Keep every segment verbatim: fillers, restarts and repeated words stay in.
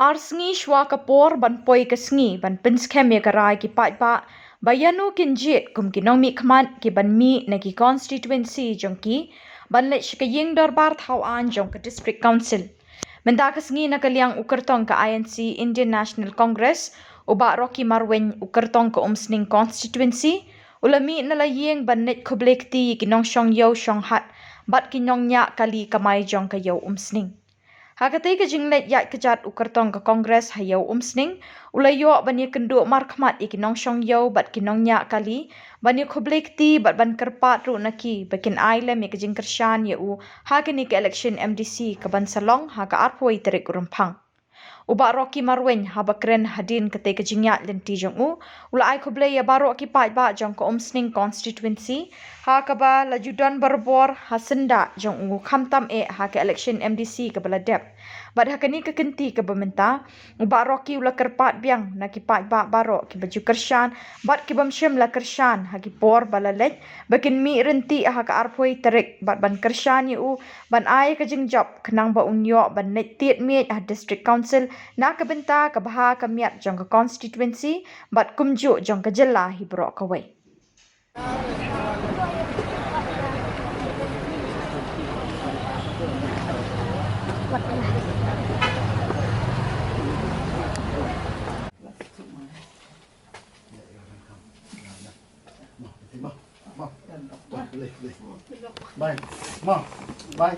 Ar sngi shuwa ka por ban poi ka sngi ban pynskhem ïa ka rai ki paidbah ba ïano kin jied kum ki nongmihkhmat ki ban mih na ki constituency jong ki ban leit sha ka ïing dorbar thaw aiñ jong ka District Council. Mynta ka sngi na ka liang u kyrtong ka I N C, Indian National Congress, u Bah Rocky Marwein, u kyrtong ka Umsning constituency, u la mih na la ïing ban leit khublei kti ïa ki nongshong ïew shong hat bad ki nongñiah kali kamai jong ka ïew Umsning. Ha katei ka jingleit ïaid kjat u kyrtong ka Congress ha ïew Umsning u la ïoh ban ïakynduh markhmat ïa ki nongshong ïew bad ki nongñiah kali ban ïakhublei kti bad ban kyrpad ruh na ki ba kin ai lem ïa ka jingkyrshan ïa u ha kane ka election M D C ka ban sa long ha ka arphew tarik u Rymphang. U Bah Rocky Marwein haba kren hadien katei ka jingïaid lynti jong u, u la ai khublei ïa baroh ki paidbah jong ka Umsning constituency ha kaba la ju don barabor ha syndah jong u khamtam eh ha ka election M D C kaba la dep. Bad ha kane ka kynti kaba mynta, u Bah Rocky u la kyrpad biang na ki paidbah baroh kiba ju kyrshan bad ki bym shym la kyrshan ha ki por ba la leit ba kin mih ryntih ha ka arphew tarik bad ban kyrshan ïa u ban ai ka jingjop khnang ba un ïoh ban leit tied miej ha District Council na ka bynta ka bha ka miat jong ka constituency bad kumjuh jong ka jylla hi baroh kawei. Bye. Ma. Bye.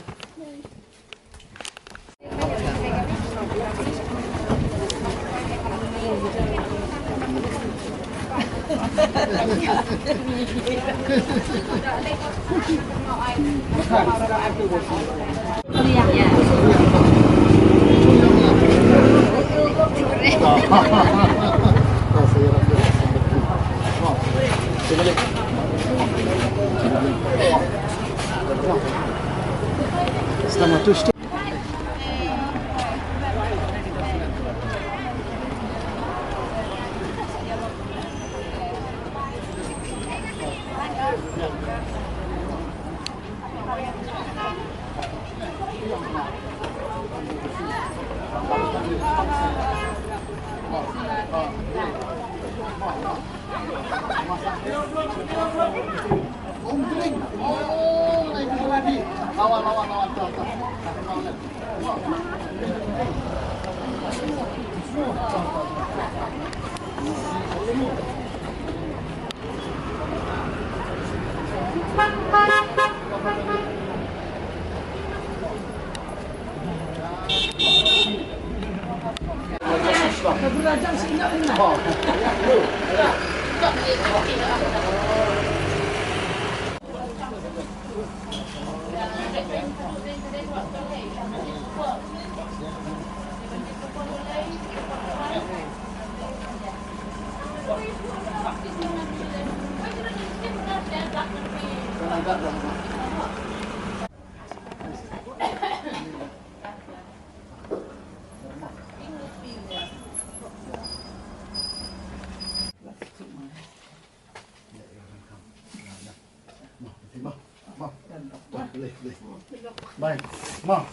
Bye. Ma.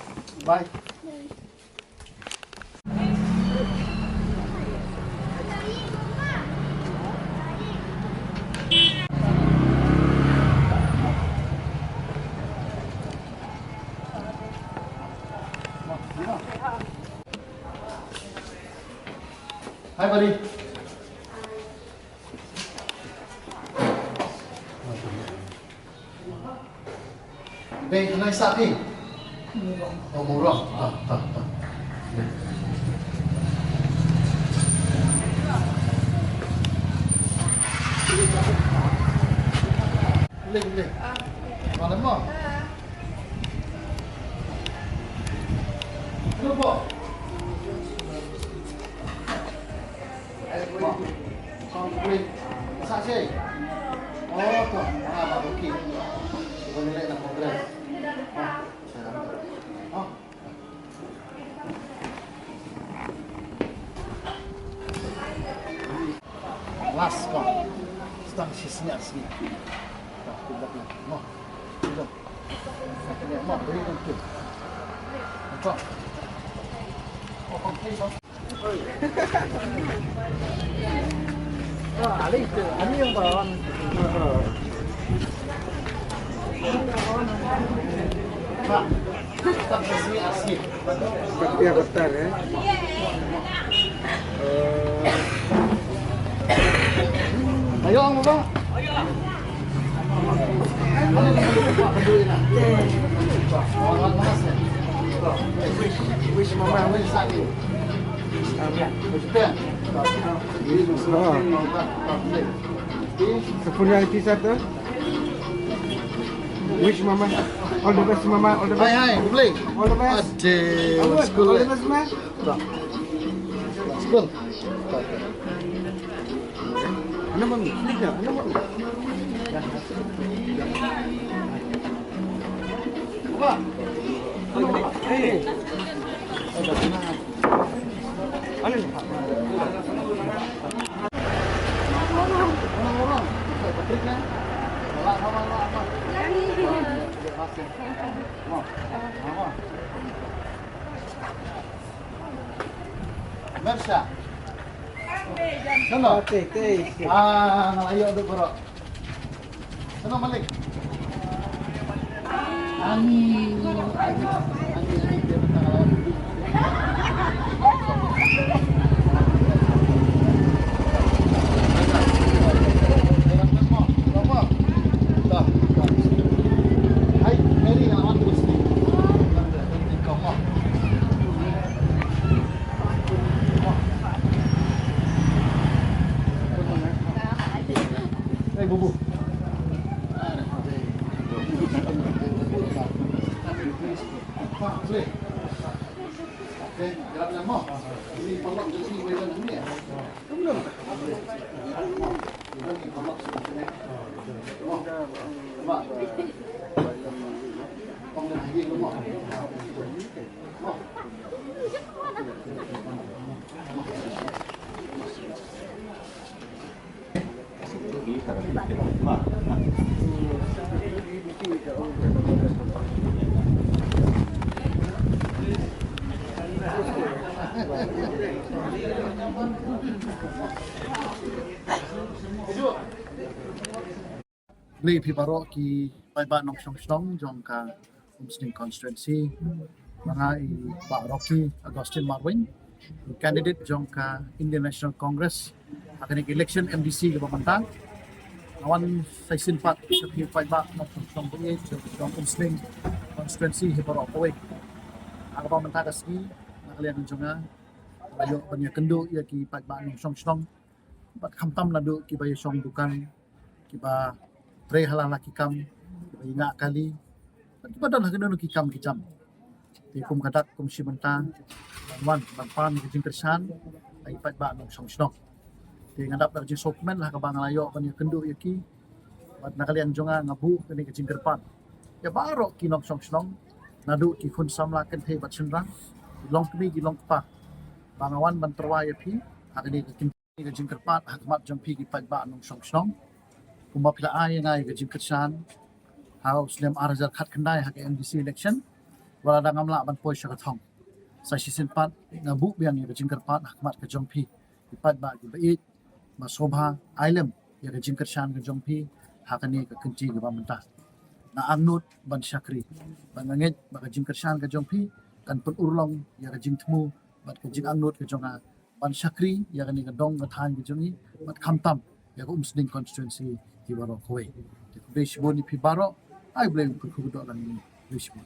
Bye. Hi, buddy. Dei, hanai sa phi. Oh, murong. Ah, ah, ah. Leh, leh. Malam mo. Hello, po. Sa sih. Oh, to. Ah, ba, okay. Bukan nilai na Congress. Oh, saya dapat. Oh. Last ko. Stang sisnya sini. Tak, tidak lagi. Mo. Tidak. Mo, beri kan tu. Apa? Oh, okay. Tapi apa tar, eh? Eh. Ayo, ang baba. Wish, wish mama, wish. Amin. Wish. Ah. Sa punya iti satu. Wish mama. All the best mama. All the best. Hai, hai, boleh. All the best. Aduh, school. All the best, ma. School. Ano, mami? Sini ka. Ano, mami? Ba. Ano, ba? Eh. Ano, ba? Mersha. Sano? Ah, nga la ïoh duk baroh. Sano Malik? Ani. Ani, ani, ani, dia minta. Hai, bubu. Khublei phi baroh ki paidbah nongshong shnong jong ka Umsning constituency. Nga i Bah Rocky Augustine Marwein, candidate jong ka Indian National Congress ha kane ka election M D C kaba mynta. Nga wan sa shisien pat sha phi paidbah nongshong shnong ba ïeit jong Umsning constituency hi baroh kawei. Ha kaba mynta ka sngi na ka liang jong nga nga ïoh ban ïakynduh ïa ki paidbah nongshong shnong bad khamtam naduh kiba ïashong dukan, kiba trei ha la ki kam, kiba ïa ngah kali, bad kiba don ha kano kano ki kam ki jam. Te kum ka dak kum shi bynta ban wan ban pan ka jingkyrshan ha ki paidbah nongshong shnong. Te nga dap da ka jingsngewkmen ha kaba nga la ïoh ban ïakynduh ïa ki. Bad na ka liang jong nga nga buh kane ka jingkyrpad ïa baroh ki nongshong shnong, naduh ki khun samla kynthei bad shynrang, ki longkmie ki longkpa, ba nga wan ban tyrwa ïa phi ha kane ka kynti. Ka jingkyrpad ha khmat jong phi ki paidbah nongshong shnong, kumba phi la ai ïa nga ïa ka jingkyrshan ha u snem ar hajar khatkhyndai ha ka M D C election, wat la dang ngam lah ban poi sha ka thong. Sa shisien pat nga buh biang ïa ka jingkyrpad ha khmat ka jong phi ki paidbah kiba ïeit, ba sngewbha ai lem ïa ka jingkyrshan ka jong phi ha kane ka kynti kaba mynta. Nga angnud ban shakri bad nga ngeit ba ka jingkyrshan ka jong phi kan pynurlong ïa ka jingthmu bad ka jingangnud ka jong nga ban shakri ïa kane ka dong ka thaiñ ka jong ngi bad khamtam ïa ka Umsning constituency hi baroh kawei. Te khublei shibun ïa phi baroh. Ai Blei un kyrkhu kyrdoh lang ïa ngi. Khublei shibun.